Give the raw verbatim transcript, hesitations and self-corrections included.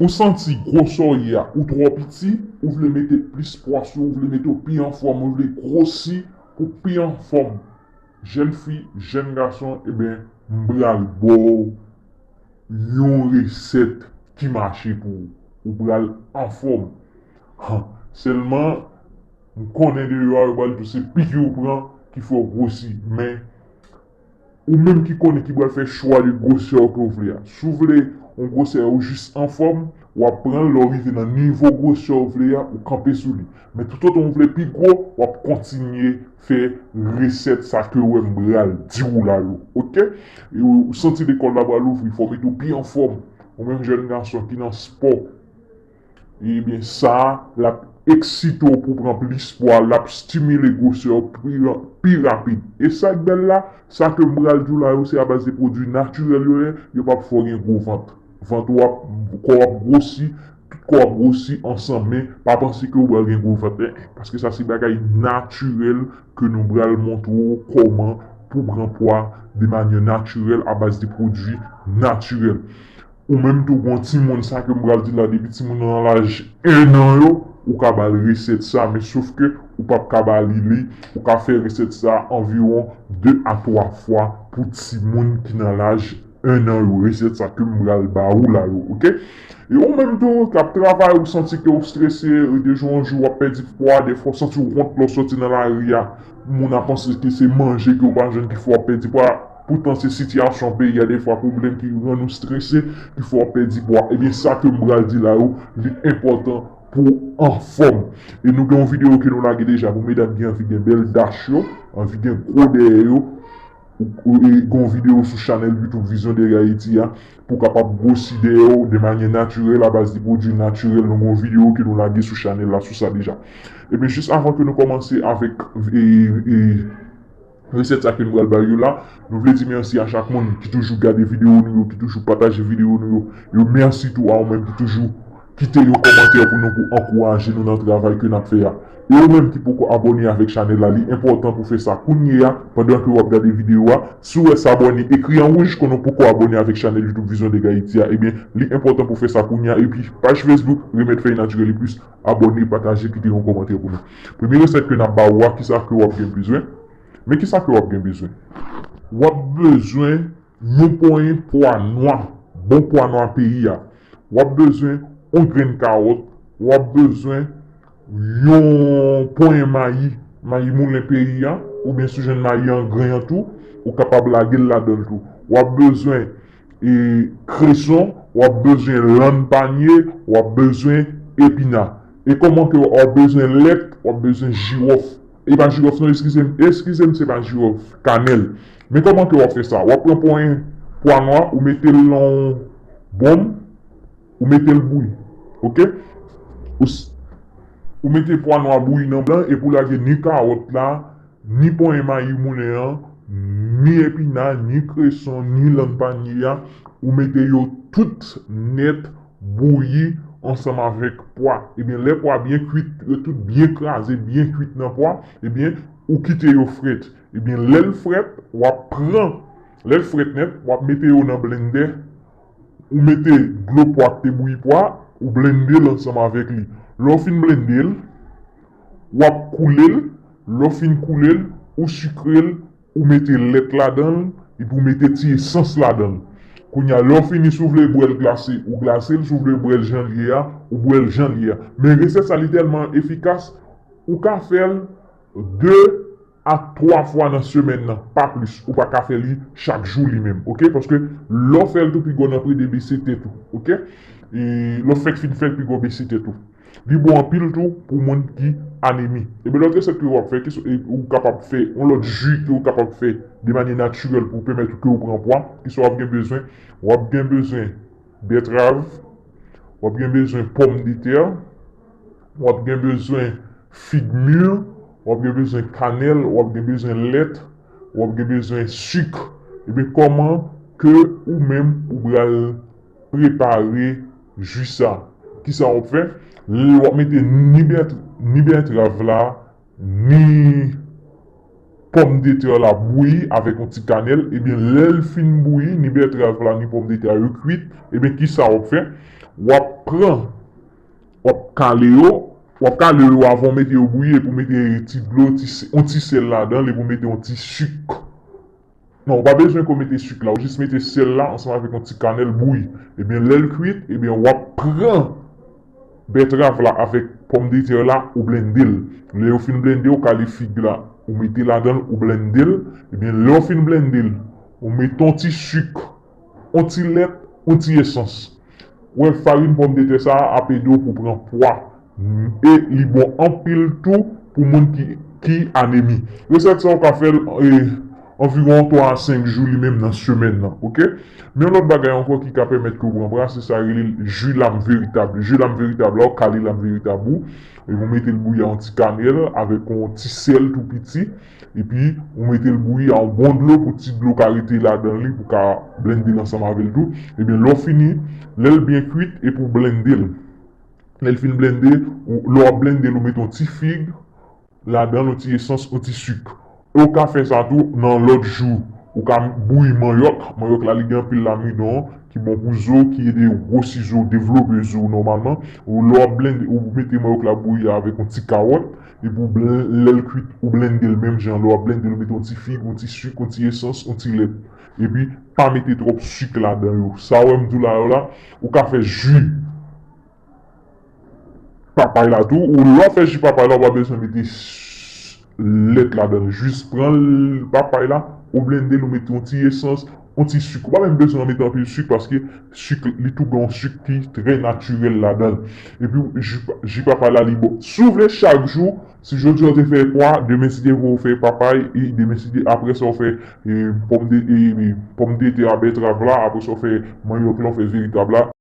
Ou santi gwosè w ye a ou twò piti, ou vle mete plis pwa sou ou, ou vle mete w pi anfòm, ou vle gwosi pou pi anfòm. Jèn fi, jèn gason, ebyen, m pral ba w yon resèt ki mache pou ou. Ou pral anfòm. Sèlman, m konnen deyò a, yo pral di w se piki ou pran ki fè w gwosi. Men, ou menm ki konnen ki pral fè chwa de gwosè ke w vle a. Si w vle yon gwosè ou jis anfòm, w ap pran l, lè w rive nan nivo gwosè w vle a, ou kanpe sou li. Men toutotan w vle pi gwo, w ap kontinye fè resèt sa ke w wè m pral di w la yo. Oke? E ou, ou santi lekòl la pral ouvri, fò w mete w pi anfòm. Ou menm jèn gason ki nan spò, ebyen, sa a, l ap eksite w pou pran plis pwa, l ap stimile gwosè w pi, pi rapid. E sa k bèl la, sa ke m pral di w la yo, se abaz de pwodui natirèl yo ye, yo p ap fè w gen gwo vant. Vant w ap, kò w ap gwosi, tout kò w ap gwosi ansanm, men pa panse ke w pral gen gwo vant, en, en, paske sa se bagay natirèl ke nou pral montre w kòman pou pran pwa de manyè natirèl abaz de pwodui natirèl. Ou menm tou, gon timoun, sa ke m pral di la, depi timoun nan laj en an yo, ou ka ba l resèt sa, men sof ke ou p ap ka ba li li, ou ka fè resèt sa anviwon de a twa fwa pou timoun ki nan laj en an yo, resèt sa ke m pral ba ou la yo, oke? E ou menm tou, k ap travay, ou santi ke ou strese, e de jou an jou, w ap pèdi pwa, defwa w santi w wont lè w soti nan lari a, moun ap panse ke se manje ke w pa jwenn ki fè w ap pèdi pwa, poutan se sitiyasyon peyi a, defwa pwoblèm ki rann ou strese, ki fè w ap pèdi pwa. Ebyen, sa ke m pral di la yo, li enpòtan pou w anfòm. E nou gen yon videyo ke nou lage deja pou medam ki anvi gen bèl dach yo, anvi gen gwo dèyè yo, ou, ou, e gen yon videyo sou chanèl YouTube Vision de Haïti a, pou w kapab gwosi dèyè w de manyè natirèl, abaz de pwodui natirèl. Nou gen yon videyo ke nou lage sou chanèl la sou sa deja. Ebyen, jis avan ke nou kòmanse avèk, e, e, resèt sa ke nou pral ba yo la, nou vle di mèsi a chak moun ki toujou gade videyo nou yo, ki toujou pataje videyo nou yo. Yo mèsi tou a ou menm ki toujou kite yon kòmantè pou nou, pou ankouraje nou nan travay ke n ap fè a. E ou menm ki poko abòne avèk chanèl la, li enpòtan pou fè sa kounye a, pandan ke w ap gade videyo a. Si w wè sa abòne ekri an wouj, konnen w poko abòne avèk chanèl YouTube Vision de Haïti a, ebyen, li enpòtan pou fè sa kounye a. Epi, paj Facebook, Remèd Fèy Natirèl e Plis, abòne, pataje, kite yon kòmantè pou nou. Premye resèt ke n ap ba ou a, kisa ke w ap gen bezwen? Men kisa ke w ap gen bezwen? W ap bezwen yon ponyen pwa nwa, bon pwa nwa peyi a. W ap bezwen yon grenn kawòt, w ap bezwen yon ponyen mayi, mayi moulen peyi a, oubyen si w jwenn mayi an grenn an tou, ou kapab lage l ladan l tou. W ap bezwen, e, kreson, w ap bezwen lann panye, w ap bezwen epina. E kòman ke w ap bezwen lèt, w ap bezwen jiwòf. E pa jiwòf non, eskize m, eskize m, se pa jiwòf, kanèl. Men kòman ke w ap fè sa? W ap pran ponyen pwa nwa, ou mete l nan yon bonm, ou mete l bouyi. Oke? Ou, s- ou mete pwa nwa bouyi nan blan, epi ou lage ni kawòt la, ni ponyen mayi moulen an, ni epina, ni kreson, ni lann panye a, ou mete yo tout nèt bouyi ansanm avèk pwa. Ebyen, lè pwa byen kwit, yo tout byen kraze, byen kwit nan pwa, ebyen, ou kite yo frèt. Ebyen, lè l frèt, w ap pran, lè l frèt nèt, w ap mete yo nan blendè, ou mete dlo pwa k te bouyi pwa, ou blende l ansanm avèk li. Lè w fin blende l, w ap koule l, lè w fin koule l, ou sikre l, ou mete lèt ladan l, epi ou mete ti esans ladan l. Kounye a, lè w fini, si w vle bwè l glase, ou glase l, si w vle bwè l jan l ye a, ou bwè l jan l ye a. Men resèt sa, li tèlman efikas, ou ka fè l de a twa fwa nan semèn nan, pa plis. Ou pa ka fè li chak jou li menm, oke? Paske lè w fè l tou, piga w nan prede bese tèt ou, oke? E lè w fèk fin fè l, piga w bese tèt ou. Li bon anpil tou pou moun ki anemi. Ebyen, lòt resèt ke w ap fè, ki s- e ou kapab fè, yon lòt ji ke w kapab fè de manyè natirèl pou pèmèt ou ke w pran pwa, kisa w ap gen bezwen? W ap gen bezwen bètrav, w ap gen bezwen pòmdetè, w ap gen bezwen fig mi, w ap gen bezwen kanèl, w ap gen bezwen lèt, w ap gen bezwen sik. Ebyen, kòman ke ou menm ou pral prepare ji sa? Kisa w ap fè? L- w ap mete ni bèt- ni bètrav la, ni pòmdetè la bouyi avèk yon ti kanèl, ebyen, lè l fin bouyi, ni bètrav la, ni pòmdetè a yo kwit, ebyen, kisa w ap fè? W ap pran, w ap kale yo, w ap kale yo avan w mete yo bouyi, epi w mete ti dlo, ti se-, yon ti sèl ladan l, epi w mete yon ti sik. Non, ou pa bezwen ke w mete sik la, ou jis mete sèl la ansanm avèk yon ti kanèl bouyi. Ebyen, lè l kwit, ebyen, w ap pran bètrav la avèk pòmdetè la, ou blende l. Lè yo fin blende, ou kale fig la, ou mete ladan l, ou blende l. Ebyen, lè w fin blende l, ou mete yon ti sik, yon ti lèt, yon ti esans. Ou wè farin pòmdetè sa a ap ede w pou pran pwa. E li bon anpil tou pou moun ki, ki anemi. Resèt sa ou ka fè l, e, anviwon twa a senk jou li menm nan semèn nan, oke? Men yon lòt bagay ankò ki ka pèmèt ke w pran pwa, se sa rele l ji lam veritab. Ji lam veritab la, ou kale lam veritab ou, epi ou mete l bouyi a yon ti kanèl avèk yon ti sèl tou piti, epi ou mete l bouyi a yon bon dlo pou ti dlo ka rete ladan li, pou ka blende l ansanm avè l tou. Ebyen, lè w fini, lè l byen kwit, epi w blende l. Lè l fin blende, ou, lè w ap blende l, ou mete yon ti fig ladan l, yon ti esans, yon ti sik. E ou ka fè sa tou nan lòt jou. Ou ka bouyi manyòk. Manyòk la, li gen anpil lamidon ki bon pou zo, ki ede gwosi zo, devlope zo nòmalman. Ou lè w ap blende, ou mete manyòk la bouyi avèk yon ti kawòt, epi ou blen-, lè l kwit, ou blende l menm jan, lè w ap blende l, ou mete yon ti fig, yon ti sik, yon ti esans, yon ti lèt. Epi, pa mete twòp sik ladan yo. Sa w wè m di w la yo la, ou ka fè ji papay la tou, ou lè w fè ji papay la, ou pa bezwen mete s-, lèt ladan l. Jis pran l, papay la, ou blende l, ou mete yon ti esans, yon ti sik. Ou pa menm bezwen mete anpil sik paske sik, li tou gen yon sik ki trè natirèl ladan l. Epi, ji, ji papay la, li bon. Si w vle chak jou, si jodi a w te fè pwa, demen si Dye vle w fè papay, e demen si Dye, apre sa w fè, e, pòmde-, e, e, pòmdetè a, bètrav la, apre sa w fè manyòk la, w fè veritab la.